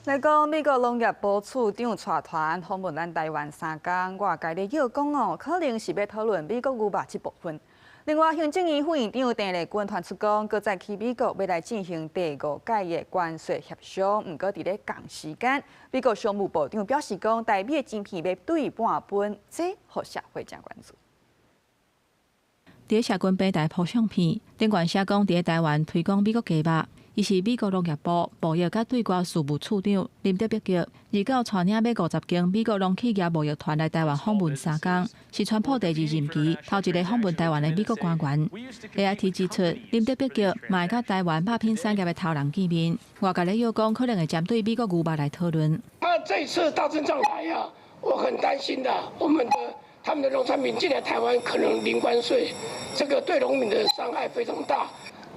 來講，美國農業部次長帶團訪問咱台灣3工，外界咧臆講哦，可能是欲討論美國牛肉這部分。另外，行政院副院長鄧麗君傳出講，閣再去美國欲來進行第五屆的關稅協商，毋過佇咧仝時間，美國商務部長表示講，台美的晶片欲對半分，這予社會誠關注。佇社群平台鋪相片，頂懸寫講佇咧台灣推廣美國雞肉。伊是美國農業部貿易佮對外事務次長林德碧克，29帶領欲50間美國農企業貿易團來台灣訪問3工，是川普第二任期頭一个訪問台灣的美國官員。AIT 指出，林德碧克嘛會佮台灣肉品產業的頭人見面，外界咧臆講可能會針對美國牛肉來討論。他這次大陣仗來啊，我很擔心的，我們的他們的農產品進來台灣可能零關稅，這個對農民的傷害非常大。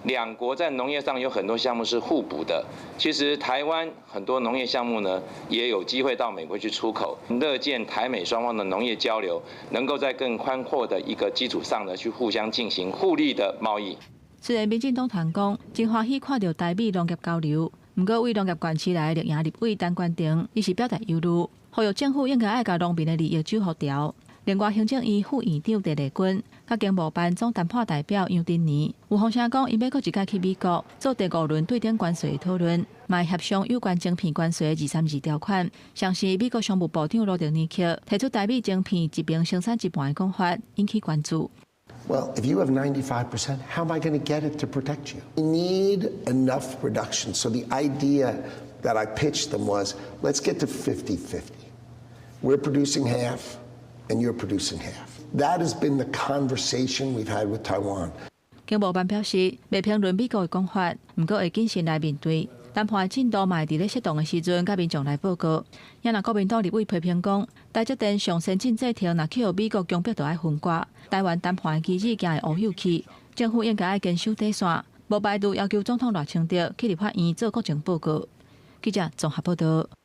兩國在農業上有很多項目是互補的。其實台灣很多農業項目呢，也有機會到美國去出口。樂見台美雙方的農業交流，能夠在更寬闊的一個基礎上呢，去互相進行互利的貿易。雖然民進黨團講真歡喜看著台美農業交流，毋過對農業縣市來的綠營立委陳冠廷，伊是表達憂慮，呼籲政府應該愛共農民的利益守予牢。另外，行政院副院長鄭麗君佮經貿辦總談判代表楊振寧有風聲講，𪜶欲閣一擺去美國做第五輪對等關稅的討論，嘛會協商有關晶片關稅的232條款。像是美國商務部長羅德尼克提出台美晶片一邊生產一半的講法，引起關注。 Well, if you have 95%, how am I going to get it to protect you? We need enough production. So the idea that I pitched them was, let's get to 50-50. We're producing half, and you're producing half. That has been the conversation we've had with Taiwan. 經貿辦表示，袂評論美國的講法，毋過會謹慎來面對。談判的進度嘛會佇咧適當的時陣，佮民眾來報告。也若國民黨立委批評講，台積電上先進製程，若去予美國強迫著愛分割，台灣談判的機制驚會烏有去。政府應該愛堅守底線，無排除要求總統賴清德去立法院做國情報告。記者綜合報導。